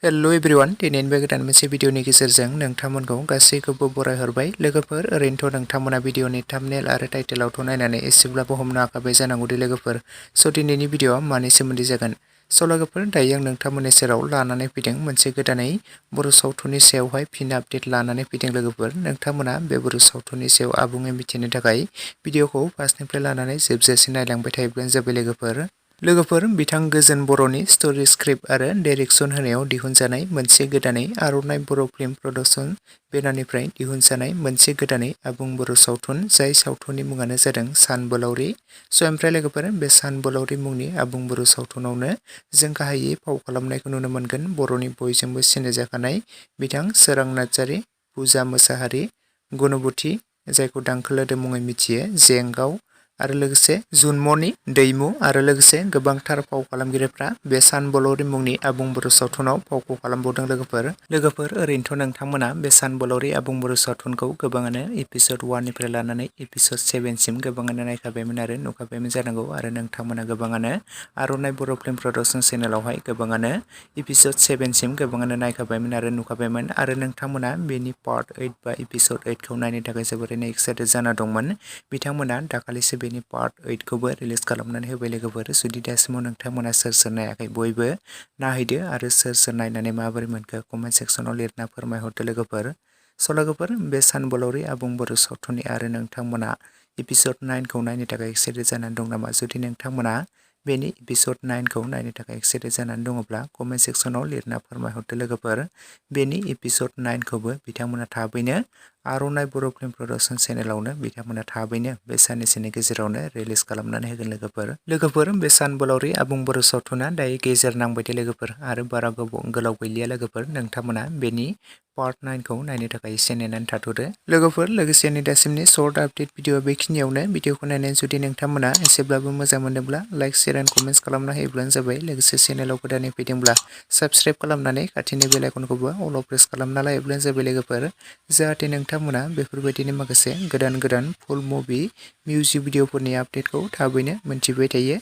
hello everyone दिनैनि बे गोदान मोनसे भिडिअनि गेजेरजों नोंथांमोनखौ गासैखौबो बरायहरबाय लोगोफोर ओरैनोथ' नोंथांमोना भिडिअनि थाम्बनेल आरो टाइटेलावथ' नायनानै एसेब्लाबो हमनो हाखाबाय जानांगौ दे लोगोफोर स' दिनैनि भिडिअआ मानि सोमोन्दै जागोन स' लोगोफोर दायो आं नोंथांमोननि सेराव लानानै फैदों मोनसे गोदानै बर' सावथुननि सायावहाय फिन आपडेट लानानै फैदों लोगोफोर नोंथांमोना बे बर' सावथुननि सायाव आबुङै मिथिनो थाखाय भिडिअखौ फार्स्टनिफ्राय लानानै जोबजासिम नायलांबाय थायोब्लानो जाबाय लोगोफोर बिथां गोजोन बर'नि स्ट'रि स्क्रिप्ट आरो डाइरेक्सन होनायाव दिहुनजानाय मोनसे गोदानै आर'नाइ बर' फिल्म प्रडाक्शन बेनारनिफ्राय दिहुनजानाय मोनसे गोदानै आबुं बर' सावथुन जाय सावथुननि मुङानो जादों सानबोलावरि स' ओमफ्राय लोगोफोर बे सानबोलावरि मुंनि आबुं बर' सावथुनावनो जों गाहायै फाव खालामनायखौ नुनो मोनगोन बर'नि बयजोंबो सिनायजाखानाय बिथां सोरां नार्जारि पुजा मोसाहारि गुनुबथि जायखौ दांखोलोदो मुङै मिथियो जेंगाव आरो लोगोसे जुनमनि दैमु आरो लोगोसे गोबांथार फाव खालामगिरिफ्रा बे सानबोलावरि मुंनि आबुं बर' सावथुनाव फावखौ खालामबावदों लोगोफोर ओरैनोथ' नोंथांमोना बे सानबोलावरि आबुं बर' सावथुनखौ गोबाङानो एपिसड 1 निफ्राय लानानै एपिसड 7 सिम गोबाङानो नायखाबायमोन आरो नुखाबायमोन जानांगौ आरो नोंथांमोना गोबाङानो आर'नाइ बर' फिल्म प्रडाक्शन चेनेलावहाय गोबाङानो एपिसड 7 सिम गोबाङानो नायखाबायमोन आरो नुखाबायमोन आरो नोंथांमोना बेनि पार्ट 8 बा एपिसड 8 खौ नायनो थाखाय जोबोरैनो एक्साइटेड जाना दंमोन बिथांमोना दाखालिसो बेनि पार्ट 8 खौबो रिलिज खालामनानै होबाय लोगोफोर जुदि दासिमाव नोंथांमोना सोर नायाखै बयबो नायहैदो आरो सोर नायनानै माबोरै मोनखो कमेन्ट सेक्सनाव लिरना फोरमायहरदो लोगोफोर स' लोगोफोर बे सानबोलावरि आबुं बर' सावथुननि आरो नोंथांमोना एपिसड 9 खौ नायनो थाखाय एक्साइटेड जानानै दं नामा जुदि नोंथांमोना बेनि एपिसड 9 खौ नायनो थाखाय एक्साइटेड जानानै दङब्ला कमेन्ट सेक्सनाव लिरना फोरमायहरदो लोगोफोर बेनि एपिसड 9 खौबो बिथांमोना थाबैनो आर'नाइ बर' फिल्म प्रडाक्शन चेनेलावनो बिथांमोना थाबैनो बे साननैसोनि गेजेरावनो रिलिज खालामनानै होगोन लोगोफोर बे सानबोलावरि आबुं बर' सावथुना दायो गेजेर नांबाय दे लोगोफोर आरो बारा गोलाव गैलिया लोगोफोर नोंथांमोना बेनि पार्ट 9 खौ नायनो थाखाय एसे नेनानै थाथ'दो लोगोफोर लोगोसे दासिमनि सर्ट आपडेट भिडिअ बेखिनियावनो भिडिअखौ नायनानै जुदि नोंथांमोना एसेब्लाबो मोजां मोनोब्ला लाइक शेयार एन्ड कमेन्ट्स खालामना होयोब्लानो जाबाय लोगोसे चेनेलाव गोदानै फैदोंब्ला साबस्क्राइब खालामनानै खाथिनि बेल आइकनखौबो अल प्रेस खालामना लायोब्लानो जाबाय लोगोफोर जाहाथे नोंथांमोना बेफोरबायदिनो माखासे गोदान फुल मुभि मिउजिक भिडिअफोरनि आपडेटखौ थाबैनो मोनथिबाय थायो